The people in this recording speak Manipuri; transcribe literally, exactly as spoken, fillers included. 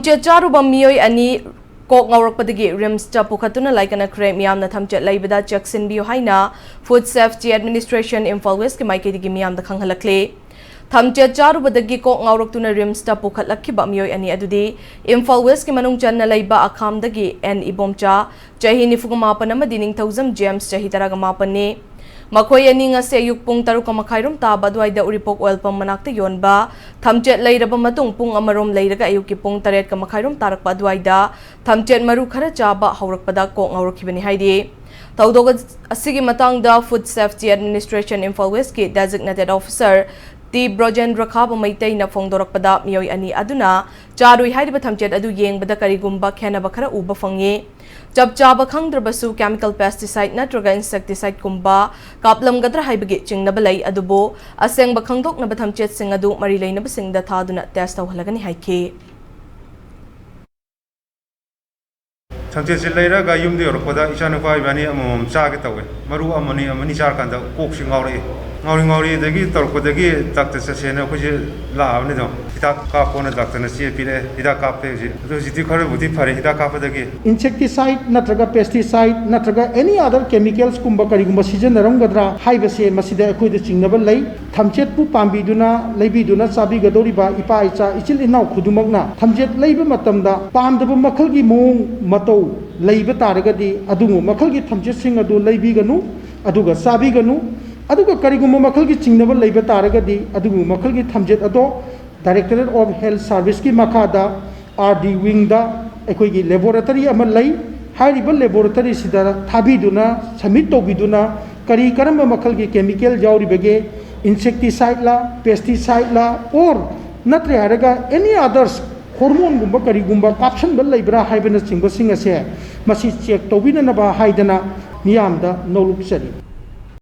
ꯊꯝꯆꯦꯠ ꯆꯥꯔꯨꯕ ꯃꯤꯑꯣꯏ ꯑꯅꯤ ꯀꯣꯛ ꯉꯥꯎꯔꯛꯄꯗꯒꯤ ꯔꯤꯝꯁꯇ ꯄꯨꯈꯠꯇꯨꯅ ꯂꯥꯏꯀꯠꯅꯈ꯭ꯔꯦ꯫ ꯃꯤꯌꯥꯝꯅ ꯊꯝꯆꯦꯠ ꯂꯩꯕꯗ ꯆꯦꯛꯁꯤꯟꯕꯤꯌꯨ ꯍꯥꯏꯅ Food Safety Administration Imphal Westꯀꯤ ꯃꯥꯏꯀꯩꯗꯒꯤ ꯃꯤꯌꯥꯝꯗ ꯈꯪꯍꯜꯂꯛꯂꯤ꯫ ꯊꯝꯆꯦꯠ ꯆꯥꯔꯨꯕꯗꯒꯤ ꯀꯣꯛ ꯉꯥꯎꯔꯛꯇꯨꯅ ꯔꯤꯝꯁꯇ ꯄꯨꯈꯠꯂꯛꯈꯤꯕ ꯃꯤꯑꯣꯏ ꯑꯅꯤ ꯑꯗꯨꯗꯤ ꯏꯝꯐꯥꯜ ꯋꯦꯁꯀꯤ ꯃꯅꯨꯡ ꯆꯟꯅ ꯂꯩꯕ ꯑꯈꯥꯝꯗꯒꯤ ꯑꯦꯟ ꯏꯕꯣꯝꯆꯥ, ꯆꯍꯤ ꯅꯤꯐꯨꯒ ꯃꯥꯄꯟ ꯑꯃꯗꯤ ꯅꯤꯡꯊꯧꯖꯝ ꯖꯦꯝꯁ, ꯆꯍꯤ ꯇꯔꯥꯒ ꯃꯥꯄꯟꯅꯤ꯫ ꯃꯈꯣꯏ ꯑꯅꯤ ꯉꯁꯤ ꯑꯌꯨꯛ ꯄꯨꯡ ꯇꯔꯨꯛꯀ ꯃꯈꯥꯏꯔꯣꯝ ꯇꯥꯕ ꯑꯗꯨꯋꯥꯏꯗ ꯎꯔꯤꯄꯣꯛ ꯑꯣꯏꯜ ꯄꯝ ꯃꯅꯥꯛꯇ ꯌꯣꯟꯕ ꯊꯝꯆꯦꯠ ꯂꯩꯔꯕ ꯃꯇꯨꯡ ꯄꯨꯡ ꯑꯃꯔꯣꯝ ꯂꯩꯔꯒ ꯑꯌꯨꯛꯀꯤ ꯄꯨꯡ ꯇꯔꯦꯠꯀ ꯃꯈꯥꯏꯔꯣꯝ ꯇꯥꯔꯛꯄ ꯑꯗꯨꯋꯥꯏꯗ ꯊꯝꯆꯦꯠ ꯃꯔꯨ ꯈꯔ ꯆꯥꯕ ꯍꯧꯔꯛꯄꯗ ꯀꯣꯛ ꯉꯥꯎꯔꯛꯈꯤꯕꯅꯤ ꯍꯥꯏꯔꯤ꯫ ꯊꯧꯗꯣꯛ ꯑꯁꯤꯒꯤ ꯃꯇꯥꯡꯗ Food Safety Administration Imphal Westꯀꯤ Designated Officer T Brojendra Khaba ꯃꯩꯇꯩꯅ ꯐꯣꯡꯗꯣꯔꯛꯄꯗ, ꯃꯤꯑꯣꯏ ꯑꯅꯤ ꯑꯗꯨꯅ ꯆꯥꯔꯨꯏ ꯍꯥꯏꯔꯤꯕ ꯊꯝꯆꯦꯠ ꯑꯗꯨ ꯌꯦꯡꯕꯗ ꯀꯔꯤꯒꯨꯝꯕ ꯈꯦꯟꯅꯕ ꯈꯔ ꯎꯕ ꯐꯪꯉꯤ꯫ ꯆꯞ ꯆꯥꯕ ꯈꯪꯗ꯭ꯔꯕꯁꯨ chemical pesticide ꯅꯠꯇ꯭ꯔꯒ insecticideꯀꯨꯝꯕ ꯀꯥꯞꯂꯝꯒꯗ꯭ꯔꯥ ꯍꯥꯏꯕꯒꯤ ꯆꯤꯡꯅꯕ ꯂꯩ, ꯑꯗꯨꯕꯨ ꯑꯁꯦꯡꯕ ꯈꯪꯗꯣꯛꯅꯕ ꯊꯝꯆꯦꯠꯁꯤꯡ ꯑꯗꯨ ꯃꯔꯤ ꯂꯩꯅꯕꯁꯤꯡꯗ ꯊꯥꯗꯨꯅ test ꯇꯧꯍꯜꯂꯒꯅꯤ ꯍꯥꯏꯈꯤ꯫ ꯊꯝꯆꯦꯠꯁꯦ ꯂꯩꯔꯒ ꯌꯨꯝꯗ ꯌꯧꯔꯛꯄꯗ ꯏꯆꯥꯅꯨꯄꯥ ꯏꯕꯥꯅꯤ ꯑꯃꯃꯝ ꯆꯥꯒꯦ ꯇꯧꯋꯦ꯫ ꯃꯔꯨ ꯑꯃꯅꯤ ꯑꯃꯅꯤ ꯆꯥꯔꯀꯥꯟꯗ ꯀꯣꯛꯁꯤ ꯉꯥꯎꯔꯛꯏ꯫ ꯉꯥꯎꯔꯤ ꯉꯥꯎꯔꯤ ꯑꯗꯒꯤ ꯇꯧꯔꯛꯄꯗꯒꯤ ꯗꯥꯛꯇꯔ ꯆꯠꯁꯦꯅ ꯑꯩꯈꯣꯏꯁꯦ ꯂꯥꯛꯑꯕꯅꯤ꯫ ꯑꯗꯨꯝ ꯍꯤꯗꯥꯛ ꯀꯥꯞꯄꯣꯅ ꯗꯥꯛꯇꯔꯅ ꯆꯦ ꯄꯤꯔꯛꯑꯦ꯫ ꯍꯤꯗꯥꯛ ꯀꯥꯞꯄꯦ ꯍꯧꯖꯤꯛ꯫ ꯑꯗꯣ ꯍꯧꯖꯤꯛꯇꯤ ꯈꯔꯕꯨꯗꯤ ꯐꯔꯦ ꯍꯤꯗꯥꯛ ꯀꯥꯞꯄꯗꯒꯤ꯫ Insecticide ꯅꯠꯇ꯭ꯔꯒ pesticide ꯅꯠꯇ꯭ꯔꯒ any other chemicalsꯀꯨꯝꯕ ꯀꯔꯤꯒꯨꯝꯕ ꯁꯤꯖꯤꯟꯅꯔꯝꯒꯗ꯭ꯔꯥ ꯍꯥꯏꯕꯁꯦ ꯃꯁꯤꯗ ꯑꯩꯈꯣꯏꯗ ꯆꯤꯡꯅꯕ ꯂꯩ꯫ ꯊꯝꯆꯦꯠꯄꯨ ꯄꯥꯝꯕꯤꯗꯨꯅ ꯂꯩꯕꯤꯗꯨꯅ ꯆꯥꯕꯤꯒꯗꯧꯔꯤꯕ ꯏꯄꯥ ꯏꯆꯥ ꯏꯆꯤꯜ ꯏꯅꯥꯎ ꯈꯨꯗꯤꯡꯃꯛꯅ ꯊꯝꯆꯦꯠ ꯂꯩꯕ ꯃꯇꯝꯗ ꯄꯥꯝꯗꯕ ꯃꯈꯜꯒꯤ ꯃꯑꯣꯡ ꯃꯇꯧ ꯂꯩꯕ ꯇꯥꯔꯒꯗꯤ ꯑꯗꯨꯒꯨꯝꯕ ꯃꯈꯜꯒꯤ ꯊꯝꯆꯦꯠꯁꯤꯡ ꯑꯗꯨ ꯂꯩꯕꯤꯒꯅꯨ, ꯑꯗꯨꯒ ꯆꯥꯕꯤꯒꯅꯨ꯫ ꯑꯗꯨꯒ ꯀꯔꯤꯒꯨꯝꯕ ꯃꯈꯜꯒꯤ ꯆꯤꯡꯅꯕ ꯂꯩꯕ ꯇꯥꯔꯒꯗꯤ ꯑꯗꯨꯒꯨꯝꯕ ꯃꯈꯜꯒꯤ ꯊꯝꯆꯦꯠ ꯑꯗꯣ Directorate of Health Serviceꯀꯤ ꯃꯈꯥꯗ R D wingꯗ ꯑꯩꯈꯣꯏꯒꯤ laboratory ꯑꯃ ꯂꯩ꯫ ꯍꯥꯏꯔꯤꯕ laboratoryꯁꯤꯗ ꯊꯥꯕꯤꯗꯨꯅ submit ꯇꯧꯕꯤꯗꯨꯅ ꯀꯔꯤ ꯀꯔꯝꯕ ꯃꯈꯜꯒꯤ chemical ꯌꯥꯎꯔꯤꯕꯒꯦ, insecticideꯂ, pesticideꯂ, or ꯅꯠꯇ꯭ꯔꯦ ꯍꯥꯏꯔꯒ any others hormoneꯒꯨꯝꯕ ꯀꯔꯤꯒꯨꯝꯕ ꯀꯥꯞꯁꯤꯟꯕ ꯂꯩꯕ꯭ꯔꯥ ꯍꯥꯏꯕꯅꯆꯤꯡꯕꯁꯤꯡ ꯑꯁꯦ ꯃꯁꯤ check ꯇꯧꯕꯤꯅꯅꯕ ꯍꯥꯏꯗꯅ ꯃꯤꯌꯥꯝꯗ ꯅꯣꯂꯨꯛꯆꯔꯤ꯫